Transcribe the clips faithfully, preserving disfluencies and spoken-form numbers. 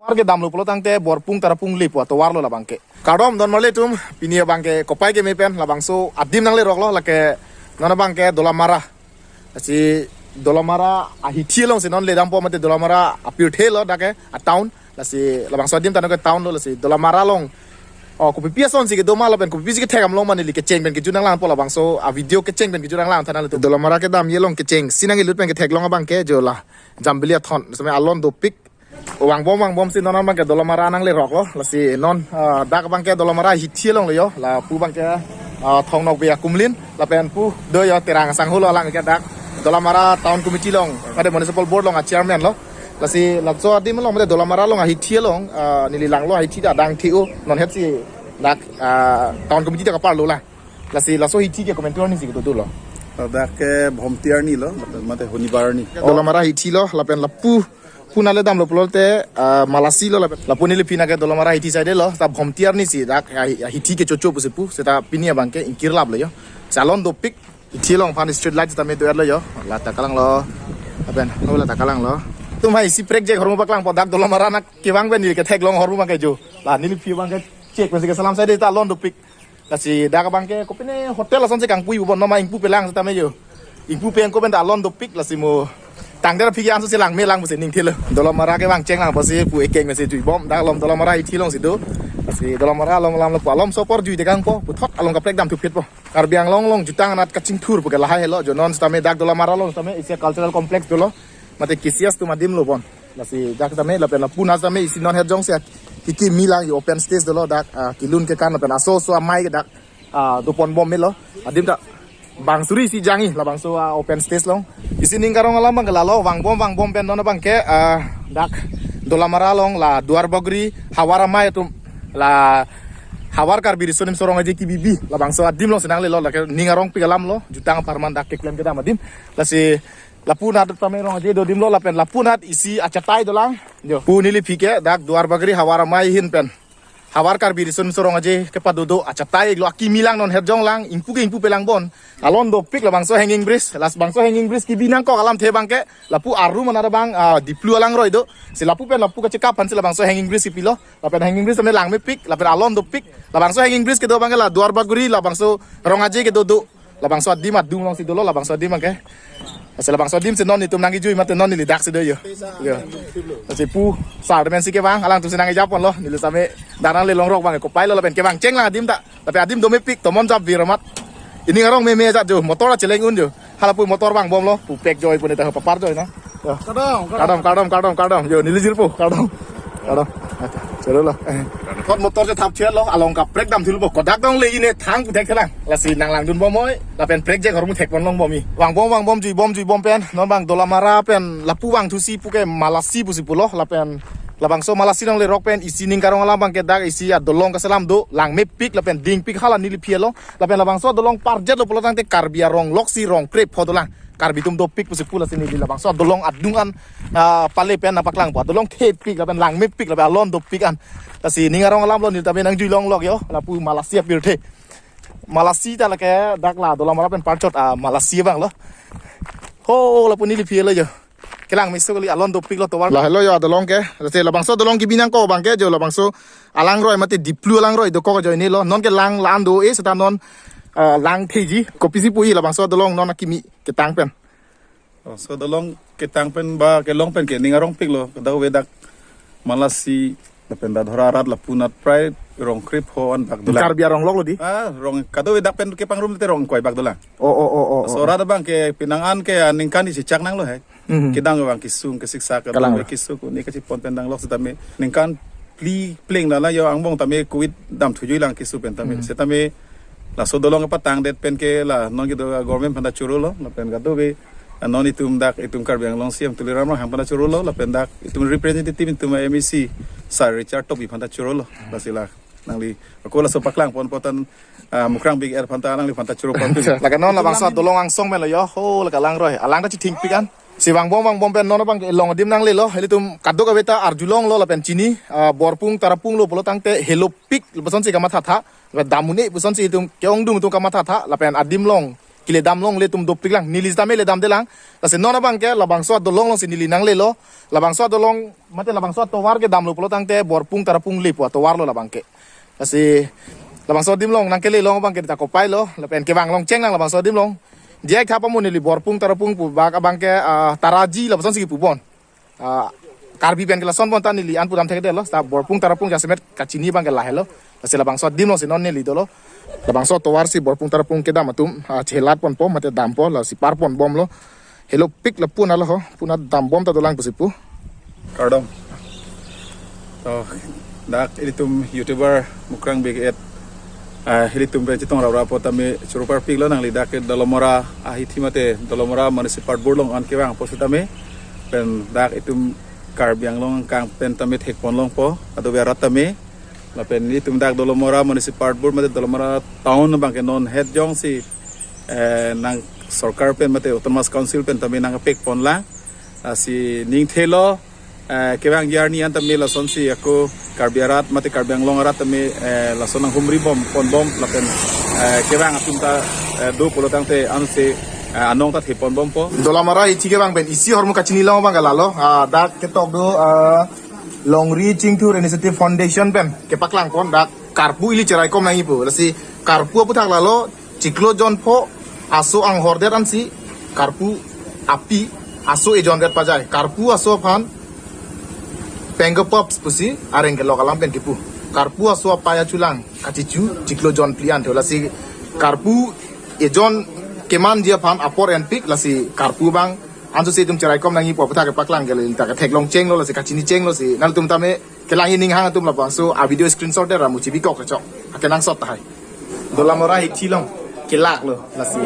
Arke damlo pulo tangte Borpung Tarapung lepo atovar lo labangke. Kardom don marli atum, pini abangke kopai keme pen labangso adim nanglerok lo, lake non abangke Dolamara. Lasi Dolamara ahithi alongsi non ledampo, mate Dolamara apirthe lo dak ke a town. Lasi labangso adim ta non ke town lo, lasi Dolamara along, oh, kopipi asonsi kedo ma lapen kopipi si kethek damlong ma neli kecheng pen kejut nanglangpo, labangso a video kecheng pen kejut nanglang tha nanglitum. Dolamara kedamji along kechengsi nangkelut pen ketheklong abangke jo la Jambili Athon, same alon dopik. Vangbom vangbomsi non abangke Dolamara nanglerok lo. Lasi non, ah, dak abangke Dolamara ahithi along lo jo. Lapu abangke, ah, Thong Nokbe akumlin. Lapen pu do jo Terang asangho lo, alang ke dak Dolamara Town Committee along, mate Municipal Board along a chairman lo. Lasi laso adim along, mate Dolamara along ahithi along, ah, neli langlo, ahithi ta adang thi-o, non hetsi dak, ah, Town Committee ta kaparlo la. Lasi laso ahithi ke komantu arnisi kedo dolo? Dak ke Bhomti arni lo, mate Honibar arni. Dolamara ahithi lo, lapen lapu, pu nangledamlo pulote, ah, Malasi lo, lapen lapu neli pini ke Dolamara ahithi side lo, ta Bhomti arnisi dak ahi-, ahithi kechocho pusi pu, seta pini abangke ingkirlap lo jo. Lasi alon dopik, hithi along aphan street light tame do-et lo jo. La ta kalang lo. Lapen, oh, la ta kalang lo. Itum hai isi prekjak ahormu paklangpo, dak Dolamara nangkevang pen neli ketheklong ahormu abangke jo. La neliphi abangke chek pensi keselam side ta alon dopik. Lasi dak abangke kopine hotel asonsi kangpui bubon, non ma ingpu pelang setame jo. Ingpu pen ko pen ta alon dopik, lasi mo tangder aphi ke anso si langme lang pusi ning thelo. Dolamara kevang chenglangpo si pu ekeng si juibom, dak alom Dolamara ahithi alongsi do. Lasi Dolamara alom alam lapu alomso apor jui dekangpo, puthot along kaprek damthu phitpo. Karbi Anglong along jutang anat kachingthur pu ke lahai helo, jo non setame dak Dolamara along setame isi a cultural complex dolo. Mate K C S atum adim lo bon. Lasi dak tame lapen lapu nat tame isi non hetjongsi kikimi lang, open stage dolo dak, ah, kelun kekan lapen aso aso amei ke dak, ah, doponbom melo. Adim ta bang suri isi jangji labangso, ah, open stage along. Isi ning karong alam abangke lalo, vangbom vangbom pen non abangke, ah, dak Dolamara along la Duarbagori havar amei atum, la havar Karbi Riso Nimso Rong Aje kebibi labangso adim alongsi nanglelo, lake ning arongpik alam lo, jutang apharman dak keklem kedam adim. Lasi lapu nat tame Rong Aje do adim lo, lapen lapu nat isi achatai dolang. Jo. Pu neliphi ke dak Duarbagori havar amei ahin pen havar Karbi Riso Nimso Rong Aje kepado do achatai lo, akimi lang, non hetjong lang, ingpu ke ingpu pelang bon. Alon dopik labangso hanging bridge, labangso hanging bridge kebi nangkok alamthe abangke lapu arum anat abang, ah, Diplu alangroi do. Si lapu pen lapu kachekap aphansi labangso hanging bridge kepilo. Lapen hanging bridge tame langmepik, lapen alon dopik. Labangso hanging bridge kedo abangke la Duarbagori, labangso Rong Aje kedo do. Labangso adim adung alongsi dolo, labangso adim abangke. Lasi labangso adim si non itum nangkejui mate non neli daksi do jo. Jo. Lasi pu sar mensi kevang, alangtum si nangkejapon lo, neli tame dak nanglelongrok abangke kopai lo, lapen kevang chenglang adim ta. Lapen adim domepik, tomon jap vir amat. Ining arong meme ajat jo, motor acheleng un jo. Halapu motor vangbomlo, pu pek joi pu neta papar joi na. Jo. Kardom, kardom. Kardom, kardom, kardom, kardom. Jo, neli jirpo, kardom. Kardom. Acha, chalo lo. Kot motor je thap chelo, along kaprek damthu lo, kodak dong le ine thang puthek thelang. Lasi nanglangdunbom oi, lapen prekjak ahormu thekponlongbom ji. Vangbom, vangbom, juibom, juibom pen, non abang Dolamara pen lapu vangthusi pu ke Malasi pusi pulo, lapen labangso Malasi nanglerok pen isi ning karong alam abangke dak isi adolong kaselam do, langmepik lapen dingpik hala neliphi along, lapen labangso adolong parjet lo pulo tangte Karbi arong loksi rong krepho dolang. Karbi atum dopik pusi pu, lasi neli labangso adolong adung an, ah, pale pen nangpaklangpo. Adolong thepik lapen langmepik lapen alon dopik an. Lasi ning arong alam lo, neli tame nangjuilonglok jo. Lapu Malasi apirthe. Malasi ta lake dak la Dolamara pen parchot, ah, Malasi abang lo. Ho, lapu neliphi lo jo. Kelang meso kali, alon dopik lo tovar. Lahelo jo adolong ke. Lasi labangso adolong kebi nangkok abangke jo labangso alangroi mate Diplu alangroi dokok ajoine lo. Non ke lang la-an do-e seta non, ah, lang theji. Kopisi puji labangso adolong non akimi ketang pen? Oh, so adolong ketang pen ba kelong pen ke ning arongpik lo. Kadokave dak Malasi lapen dak Dhora arat lapu nat prai rong krepho an bak dolang. Karbi arong lok lo di? Ah, rong kadokave dak pen kepangrum te rong ingkoi bak dolang. Oh, oh, oh, oh, oh. So rat abangke penang an ke aningkan isi chak nanglo he. Mhm. Kedang abang kesung kesiksak, kalang, kedang lo kesung, ne kachepon pen dang lok setame ningkan phli pleng la la jo angbong tame covid damthu juilang kesu pen tame. Hmm. Setame laso adolong kepatangdet pen ke la non kedo government aphanta choro lo, lapen kadokave, ah, non itum dak itum Karbi Anglong C M Tuliram Ronghang aphanta choro lo, lapen dak itum representative itum M A C Sir Richard Tokbi aphanta choro lo. Lasi la nangli ako laso paklangpon potan, ah, Mukrang Big Air aphanta, nangliphanta choro pon. Lake non labangso adolong angsong melo jo, ho, lake alangroi, alang ta chithingpik an. Si vangbom vangbom pen non abang kelong adim nanglelo, ilitum kadokave ta arjulonglo lapen chini, ah, Borpung Tarapung lo pulo tangte helopik lasonsi kamathatha, lapen dam un-e lasonsi itum ke-ongdung atum kamathatha, lapen adim along kele dam longle atum dopik lang, neli sitame le damde lang. Lasi non abangke labangso adolong alongsi neli nanglelo. Labangso adolong mate labangso atovar kedamlo pulo tangte Borpung Tarapung lepo atovar lo labangke. Lasi labangso adim along nangkele along abangke ta kopai lo, lapen kevang longcheng lang labangso adim along. Diak tha pamo neli Borpung Tarapung pu bak abangke, ah, Taraji labangso si kipu bon. Ah, Karbi pen ke lason bon ta neli an pudam thekdetlo, seta Borpung Tarapung jasemet kachini abangke lahelo. Lasi labangso adim alongsi non neli dolo. Labangso atovar si Borpung Tarapung kedam atum, ah, chelat ponpo mate dampo, lasi par ponbomlo. Helopik lapu-an lo ho, puna dambom ta dolang pusi pu. Kardom. To, dak ilitum YouTuber Mukrang Big Eight, ah, ilitum pen chetong raprap apot tame choro parpiklo, nangli dak ke Dolamara ahithi mate Dolamara Municipal Board along an kevang apot setame. Pen dak itum Karbi Anglong angkang pen tame thekpon longpo, kadokave arat tame. Lapen itum dak Dolamara Municipal Board mate Dolamara Town abangke non het jongsi, eh, nang sorkar pen mate Autonomous Council pen tame nangpekpon lang. Lasi ning thelo, eh, kevang arni an tame lasonsi ako Karbi arat mate Karbi Anglong arat tame, eh, lason nanghumri bom ponbom lapen, eh, kevang atum ta, eh, do pulo tangte ansi, eh, anong ta thepon bompo. Dolamara ahithi kevang pen isi ahormu kachini long abangke lalo, ah, dak ketok do, ah, Longri Chingthur Initiative Foundation pen kepaklang pon dak karpu ili cheraikom nangji pu. Lasi karpu aputhak lalo, chiklo jonpho aso anghordet ansi karpu api aso ejondet pajai. Karpu aso aphan Pengkepop pusi areng kelok alam pen kipu. Karpu aso apei achulang kachichu chiklo jon phli an tho. Lasi karpu ejon kemanji aphan apor enpik, lasi karpu abang ansose itum cheraikom nangji pu aputhak kepaklang ke le ta ketheklong chenglo, lasi kachini chenglo, si nangtum tame kelang ining hang atum labangso avideo screenshot de ramu chibikok kechok. Akenangsot tahai. Dolamara ahithi along kelaklo, lasi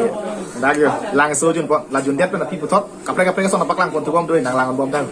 dak yo langso junpo, la jundet pen aphi puthot kaprek kaprek ason paklang pon thubom doi, nang lang bom dang.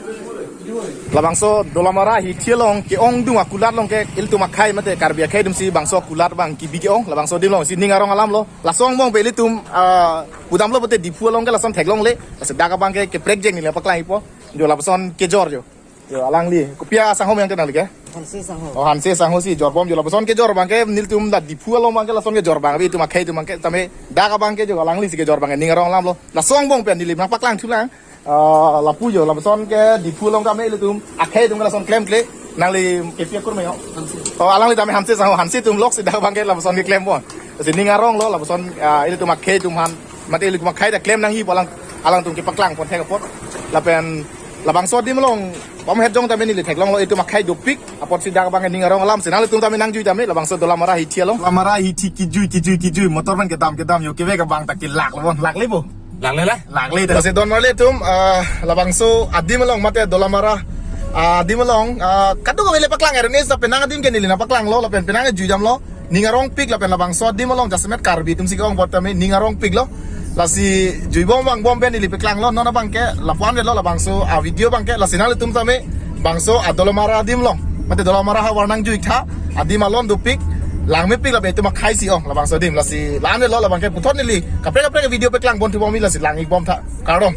Labangso Dolamara ahithi along ke-ongdung akulat along ke ilitum akhei mate Karbi akhei atumsi bangso akulat abang kebi ke-ong, labangso adim alongsi ning arong alamlo. Laso angbong pen ilitum, ah, pudamlo pute Diphu along ke lason theklongle. Lasi dak abangke keprekjeng neli paklang ipo. Jo lapuson kejor jo. Jo alangli. Kopi asangho meng tenang like? Hanse sangho. Oh, Hanse sangho si jorbom jo lapuson kejor abangke nelitum dak Diphu along abangke lason kejor abang abi itum akhei atum abangke tame dak abangke jo alanglisi kejor abangke ning arong alamlo. Laso angbong pen neli nangpaklang thulang. Ah, lapu jo lapuson ke Diphu along tame ilitum akhei atum ke lason klemkle, nangli kepi akur me yo. Oh, alangli tame Hanse sangho, Hanse atum loksi dak abangke lapuson keklem pon. Lasi ning aronglo lapuson, ah, ilitum akhei atum aphan mate ilitum akhei ta klem nangji pu alang, alangtum kepaklang pon thek apot. Lapen labangso adim along pamhet jong tame neli theklonglo, itum akhei dopik apotsi dak abangke ning arong alamsi nanglitum tame nangjui tame labangso Dolamara ahithi along. Dolamara ahithi kijui kijui kijui, motor pen kedam kedam yo, kevek abang ta kelaklo bon, lakle bo. Lakle le? Lakle. Lasi donmarli atum, ah, labangso adim along mate Dolamara, ah, adim along, ah, kadokave le paklang arni sa penang adim ke neli nangpaklanglo lapen penang jui damlo. Ning arongpik lapen labangso adim along jasemet Karbi atumsi ke-ong apot tame ning arongpiklo. Lasi juibom vangbom pen neli paklanglo, non abangke lapu-an lo labangso avideo abangke, lasi nanglitum tame bangso aDolamara adim along mate Dolamara havar nangjui tha, adim alon dopik, langmepik lapen itum akhei si ong labangso adim, lasi la-an lo labangke puthot neli kaprek kaprek video paklang pon thubom, lasi lang-ik bom tha. Kardom.